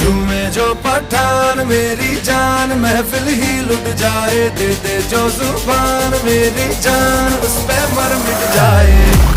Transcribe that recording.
झूमे जो पठान मेरी जान, महफिल ही लुट जाए। दे दे जो जुबान मेरी जान, उस पे मर मिट जाए।